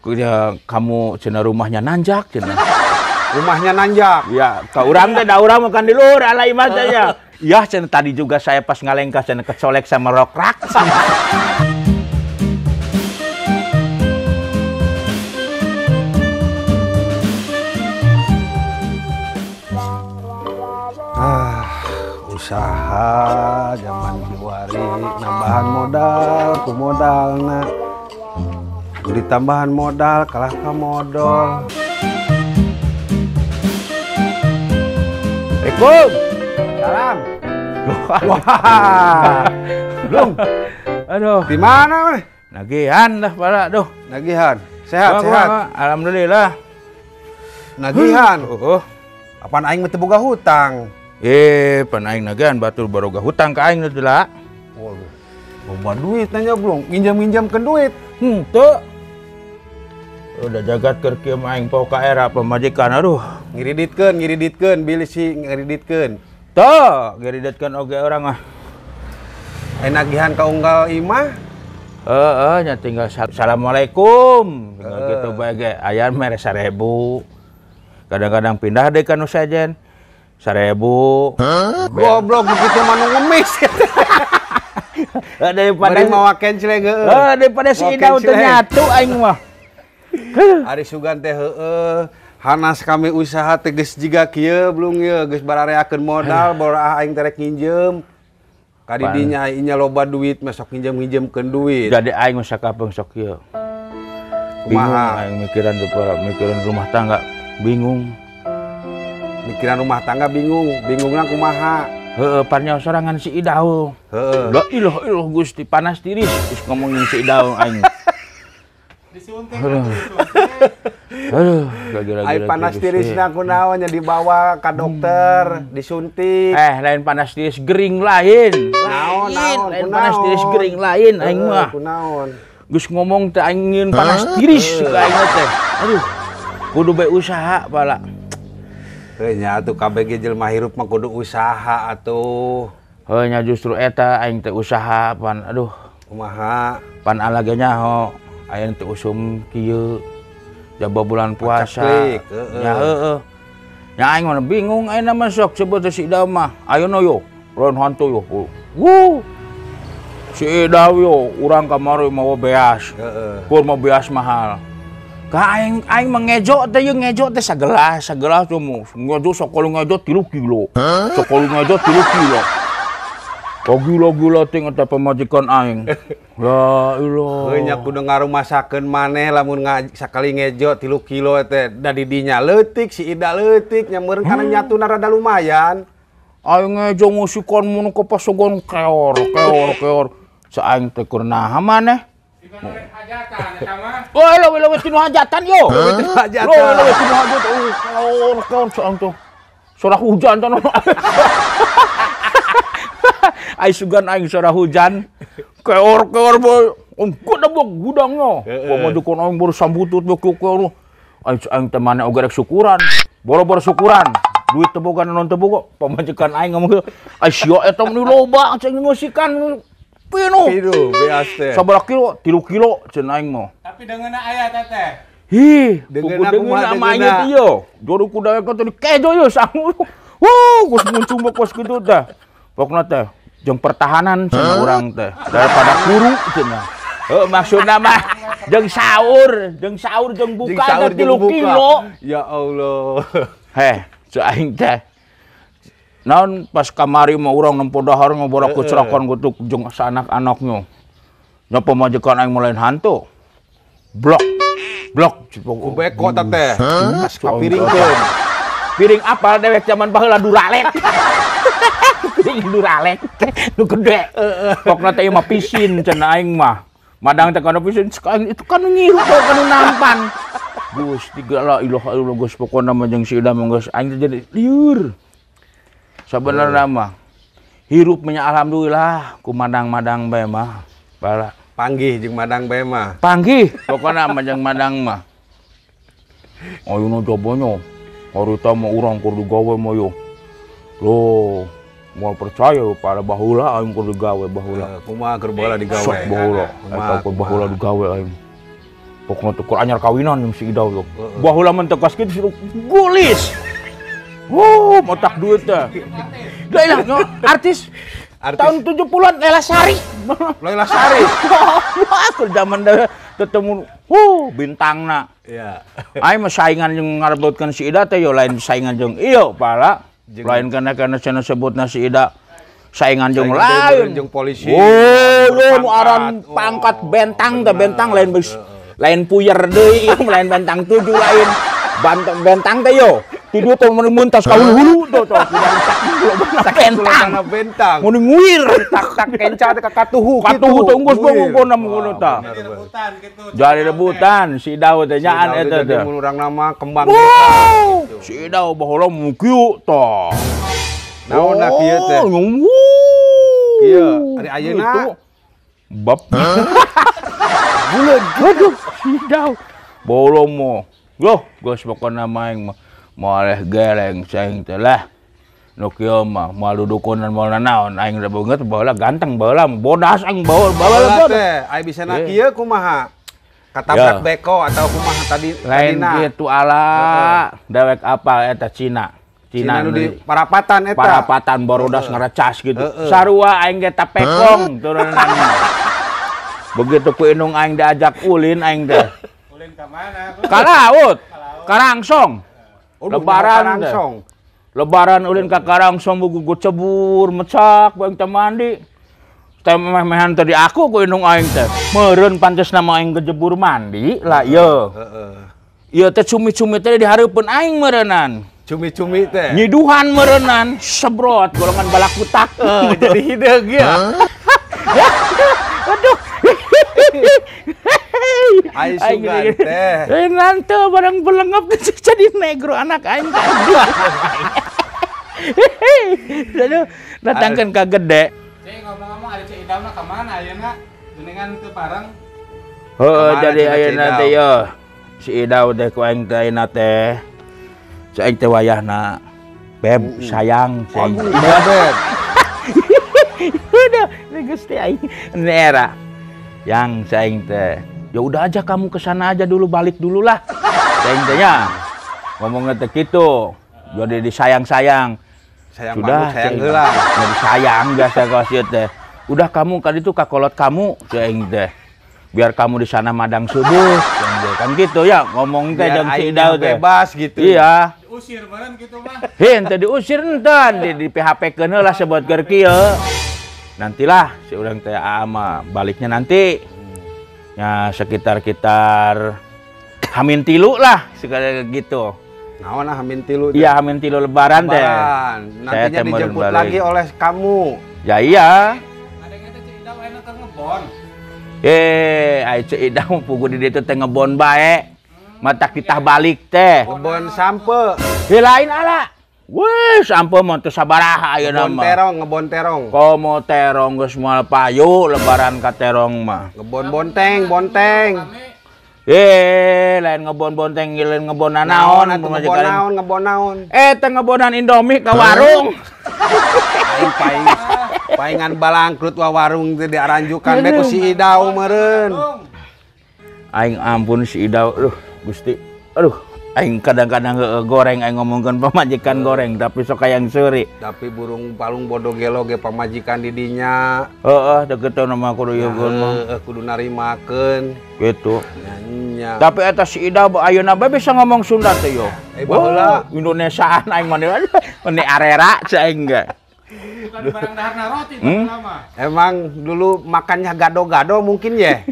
Ya, kamu cenah rumahnya nanjak cenah. Rumahnya nanjak. Ya, ka urang teh da urang makan di luhur ala imah teh ya. Ya cenah tadi juga saya pas ngalengkah cenah kecolek sama rokrak. Ah, usaha zaman kiwari nambahan modal ku modalna. Ditambahan modal kalah ka modal. Assalamualaikum. Salam. Wah. Belum. Aduh. Di mana, maneh? Nagihan lah, Pak. Aduh. Nagihan. Sehat, sehat. Alhamdulillah. Nagihan. Apaan aing mah teu boga hutang? Pan aing nagihan batur baroga hutang ka aing teh lah. Waduh. Loba duit nanya belum, nginjam-nginjamkeun duit. Henteu. Udah jagat keur kieu mah aing pau ka era pamajikan aduh. Ngiriditkeun, ngiriditkeun, bilih si ngiriditkeun. Teu, ngiriditkeun oge urang mah. Ai nagihan ka unggal imah? Heeh, nya tinggal assalamualaikum. Tinggal kitu bae ge aya mere 1000. Kadang-kadang pindah deui ka nu sejen. 1000. Goblok begitu mah nu ngemis. Daripada mawa kenceleng heueuh. Daripada si Idau teu nyatu aing mah. Ari sugan teh heueuh. Hanas kami usaha teh geus jiga kieu belum ieu geus barareakeun modal boraah aing teh rek nginjem. Ka di dinya aing nya loba duit mah sok nginjem-nginjemkeun duit. Jadi aing mah sakapeung sok kieu. Bingung aing mikiran mikiran rumah tangga bingung. Mikiran rumah tangga bingung, bingungna kumaha? Heeh, parnya sorangan si Idau. Heeh. La ilaha illallah Gusti panas tiris geus ngomongin si Idau aing. Disuntik. Aduh, gara-gara ai panas tirisna kunaon nya dibawa ka dokter, disuntik. Lain panas tiris gering lain. Naon naon lain panas tiris gering lain aing mah. Kunaon? Geus ngomong teh aing ngieun panas tiris ka aing teh. Aduh. Kudu bae usaha pala. Heuh nya atuh kabeh jelema hirup mah kudu usaha atuh. Heuh nya justru eta aing teh usaha pan aduh. Kumaha? Pan ala ge nyaho aing teh usum kieu jaba bulan puasa. Nya heueuh. Nya aing mah bingung aing mah sok sebut si Idau mah. Ayeuna yo, lain hantu yo. Wuh. Si Idau yo urang kamari mawa beas. Heeh. Kur mah beas mahal. Ka aing aing mengejo teh ieu ngejo teh sagelas, sagelas tuh ngejo sakali ngejo 3 kilo. Sakali ngejo 3 kilo. Oh gila-gila ting eta pamajikan aing. La ilah. Heuh nya kudu ngarumasakeun maneh lamun sakali ngejo 3 kilo teh da di dinya leutik si Ida leutik nya meureun kana nyatuna rada lumayan. Aing ngejo ngusikan mun ka pasogon keor keor keor. Saing teh keur naha maneh? Oh, leuwih tinu hajatan yo. Leuwih tinu hajatan. Leuwih tinu hajatan. Keor keor saing tuh. Sora hujan teh. Ai sugan aing sora hujan. Keor-keor boy. Ongkot da gudangnya. Pamajikan aing baru sambutut be keor. Aing aing teh maneh oge rek syukuran. Boro-boro syukuran. Duit teu boga naon teu boga. Pamajikan aing ngomong kieu. Ai sia eta meni loba cing ngusikan. Pinu. Pinu beas teh. Sabaraha kilo? 3 kilo cenah aing mah. Tapi deungeunna aya teh teh. Hi, deungeunna kumaha deungeunna teh yo. Jodoh kuda ka teh kejo yo sangu. Wuh, geus muncung kos kitu teh. Pokna teh jeung pertahanan cenah urang teh daripada kuru cenah. Heuh maksudna mah jeung sahur jeung buka teh 3 kilo. Ya Allah. Heh, ceu aing teh. Naon pas kamari mah urang nempo dahar ngoborak kecerakan gitu jeung sanak-anaknya. Nya pamajikan aing mah lain hantu. Blok. Blok ku beko teh teh. Kapiringkeun. Piring apal dewek zaman baheula duralek. Piring duralek teh nu gede. Pokna teh mah pisin cenah aing mah. Madang teh kana pisin aing itu kan ngirup kana nampan. Gusti la ilaha illallah geus pokona mah jeung si Ida mah geus aing teh jadi lieur. Sabenerna mah hirup nya alhamdulillah ku madang-madang bae mah. Bala panggih jeung madang bae mah. Panggih pokona mah jeung madang mah. Ayeuna jabanya harita mah urang keur digawe mah yo. Loh, moal percaya pada baheula aing keur digawe baheula. Kumaha keur baheula digawe? Sok baheula, eta keur baheula digawe aing. Pokona teh kur anyar kawinan jeung si Idau tuh. Baheula mun teu kos kitu gulis. Wuh, motak duit teh. Da ilah artis. Tahun 70-an Lela Sari. Lela Sari. Wah, zaman dah ketemu bintangna. Iya. Aing mah saingan jeung ngarebutkeun si Ida teh yo lain saingan jeung ieu pala. Lain kana cenah sebutna si Ida saingan jeung lain jeung polisi. Oh, nu aran pangkat bentang teh bentang lain lain puyer deui, lain bentang 7 lain. Banteng bentang teh yo. Tidur tuh mun muntas ka hulu tuh tuh. Bentang. Bentang. Mun nguir tak tak kenca teh ka katuhu kitu. Katuhu teh unggus bongkona mun tah. Jadi rebutan gitu. Jadi rebutan si Idau teh nyaan eta teh. Mun urang nama kembang. Si Idau baheula mun kieu tah. Naon da kieu teh? Kieu ari ayeuna bab. Buleud aduh si Idau. Baheula mah. Loh, geus pokona mah aing mah moal geleng saing teh lah. Nu kieu mah moal dudukunan moal nanaon aing da beungeut baheula ganteng baheula bodas aing baheula teh aing bisa na kieu kumaha? Katabrak beko atau kumaha tadi lain kitu ala dewek apal eta Cina. Cina nu di parapatan eta. Parapatan barudas ngarecas gitu. Sarua aing ge tapekong turunan. Begitu ku indung aing diajak ulin aing teh. Ulin ka mana? Ka laut. Karangsong. Lebaran Karangsong. Lebaran ulin ka Karangsong buku cebur mecak bae teh mandi. Teh meh-mehan tadi aku ku indung aing teh. Meureun pantesna mah aing kejebur mandi lah ieu. Heeh. Ieu teh cumi-cumi teh di hareupeun aing meureunnan. Cumi-cumi teh. Nyiduhan meureunnan sebrot golongan balakutak. Jadi hideung ya. Aduh. Ai sugan teh. Nanti barang belengap jadi negro anak aing. Aduh, datangkeun ka gede. Cek ngomong-ngomong ada Cek Idam ka mana ayeuna? Geningan teu bareng. Heuh, jadi ayeuna teh yo. Si Idau teh ku aing teh ayeuna teh. Si aing teh wayahna beb sayang si aing. Beb. Udah, geus teh aing era. Yang saing teh, ya udah aja kamu ke sana aja dulu, balik dulu lah. Saing teh nya ngomongnya teh gitu. Jadi disayang-sayang. Sayang sudah, sayang heula. Jadi sayang biasa kos ieu teh. Udah kamu kali itu kakolot kamu saing teh. Biar kamu di sana madang subuh, saing teh. Kan gitu ya ngomong teh jeung si Idau teh. Bebas gitu. Iya. Diusir meureun gitu mah. Heuh, teh diusir entan, di PHP-keun heula sebut keur kieu. Nantilah si urang teh ama baliknya nanti. Ya sekitar-kitar hamin 3 lah sekali gitu. Naon ah hamin 3? Iya hamin 3 lebaran teh. Nantinya dijemput lagi oleh kamu. Ya iya. Ada yang teh Cek Idau enak ke ngebon. Ai Cek Idau pugu di ditu teh ngebon bae. Matak ditah balik teh. Ngebon sampe. Lain ala. Wih, sampe mah teu sabaraha ayeuna mah. Ngebon terong, ngebon terong. Komo terong geus moal payu lebaran ka terong mah. Ngebon bonteng, bonteng. Lain ngebon bonteng, lain ngebon nanaon, ngebon naon, ngebon naon. Teh ngebonan Indomie ka warung. Aing paing paingan balangkrut wa warung teh diaranjukan bae ku si Idau meureun. Aing ampun si Idau, aduh Gusti. Aduh. Aing kadang-kadang goreng aing ngomongkeun pamajikan goreng tapi sok hayang seuri. Tapi burung palung bodo gelo ge pamajikan di dinya. Heeh, teu kitu mah kudu ieu mah. Heeh, kudu narimakeun. Gitu. Nya. Tapi eta si Ida ayeuna bae bisa ngomong Sunda teh yo. Baheula Indonesiaan aing mah meni arera aing ge. Bukan barang daharna roti lama. Emang dulu makannya gado-gado mungkin ya?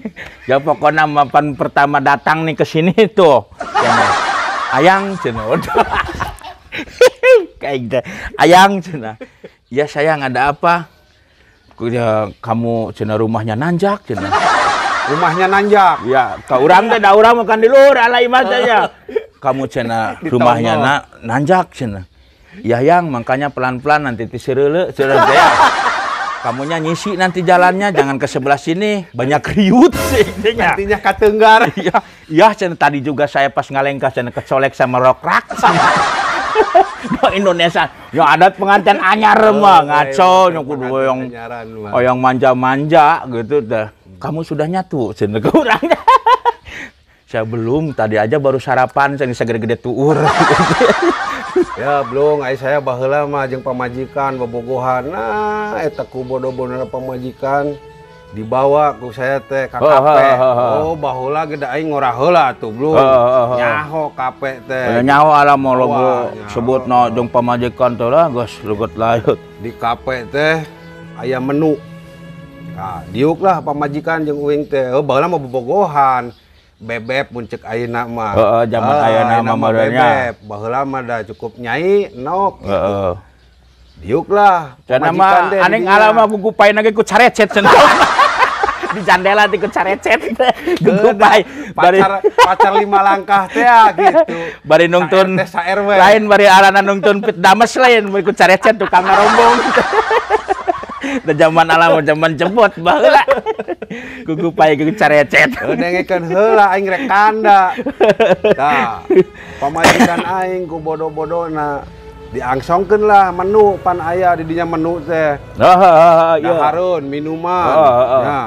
Ya pokoknya mapan pertama datang nih ke sini tuh. Ayang cenah. Kayak gitu. Ayang cenah. Ya sayang ada apa? Kamu cenah rumahnya nanjak cenah. Rumahnya nanjak. Ya, ka urang teh da urang makan di luhur ala imah teh ya. Kamu cenah rumahnya nanjak cenah. Ya yang makanya pelan-pelan nanti tisereule cenah teh ya. Kamunya nyisi nanti jalannya jangan ke sebelah sini banyak riut sih intinya. Nantinya katenggar. Iya, iya cenah tadi juga saya pas ngalengkah cenah kecolek sama rokrak. No Indonesia, ya adat pengantin anyar mah ngaco nya kudu yang manja-manja gitu dah. Kamu sudah nyatu cenah ke urangnya. Saya belum, tadi aja baru sarapan saya segede-gede tuur. Ya belum, ai saya baheula mah jeung pamajikan bobogohan. Nah, eta ku bodo-bodona pamajikan dibawa ku saya teh ka kafe. Oh, baheula ge da aing ngora heula atuh belum. Nyaho kafe teh. Nyaho ala mologo sebutna jeung pamajikan teh lah geus leget layut. Di kafe teh aya menu. Nah, diuk lah pamajikan jeung uing teh. Oh, baheula mah bobogohan. Bebek mun cek ayeuna mah. Heeh, zaman ayeuna mah bebek. Baheula mah da cukup nyai nok. Heeh. Diuk lah. Cenah mah aneh alama gugupaina ge ku carecet cenah. Di jandela teh ku carecet. Gugupai pacar pacar lima langkah teh gitu. Bari nungtun lain bari arana nungtun pit dames lain bari ku carecet tukang ngarombong. Da zaman alam zaman jemput baheula. Gugupai ku carecet. Dengekeun heula aing rek kanda. Tah, pamajikan aing ku bodo-bodona diangsongkeun lah menu pan aya di dinya menu teh. Heeh, iya. Dahareun minuman. Ya.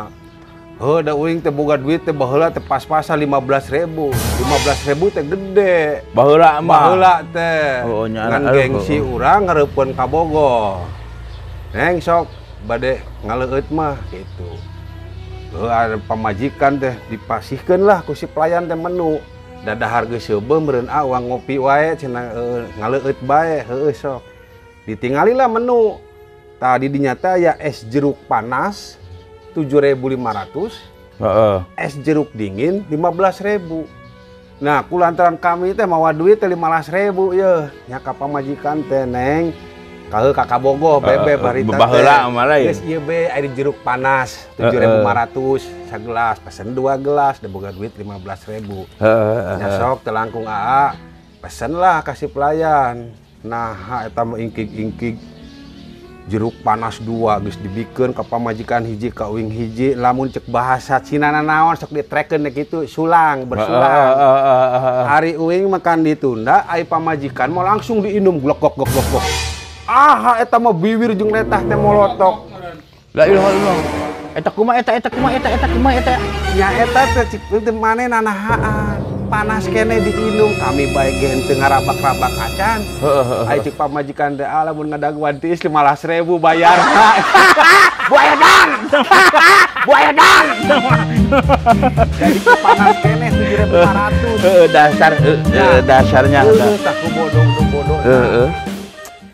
Heuh da uing teh boga duit teh baheula teh pas-pasan 15.000. 15.000 teh gede. Baheula mah. Baheula teh. Ngan gengsi urang ngareupeun ka Bogor. Neng sok bade ngaleueut mah gitu. Heuh pamajikan teh dipasihkeun lah ku si pelayan teh menu. Dadahar geus seubeuh meureun ah uang ngopi wae cenah ngaleueut bae heueuh sok. Ditingali lah menu. Tadi dinyata ya es jeruk panas 7.500. Heeh. Es jeruk dingin 15.000. Nah, ku lantaran kami teh mawa duit teh 15.000 yeuh. Nya ka pamajikan teh neng kaheu ka Kabogoh bebe barita teh. Baheula mah lain. Geus ieu be air jeruk panas 7.500 sagelas, pesen 2 gelas da boga duit 15.000. Heeh. Nya sok teu langkung aa, pesen lah kasih pelayan. Nah, eta mah ingkig-ingkig jeruk panas 2 geus dibikeun ka pamajikan hiji ka uing hiji, lamun cek bahasa Cina naon sok ditrekeun kitu sulang bersulang. Ari uing makan ditunda, ai pamajikan mah langsung diinum glok glok glok glok. Ah, eta mah biwir jeung letah teh molotok. La ilaha illallah. Eta kumaha eta eta kumaha eta eta kumaha eta. Nya eta teh cik teh maneh nanahaan. Panas kene diinum kami bae ge henteu ngarabak-rabak acan. Heeh. Ai cik pamajikan teh ah lamun ngadaguan tiis 15.000 bayarna. Buaya dang. Buaya dang. Jadi panas kene 7.500. Heeh, dasar dasarnya. Heeh, tak ku bodoh-bodoh. Heeh.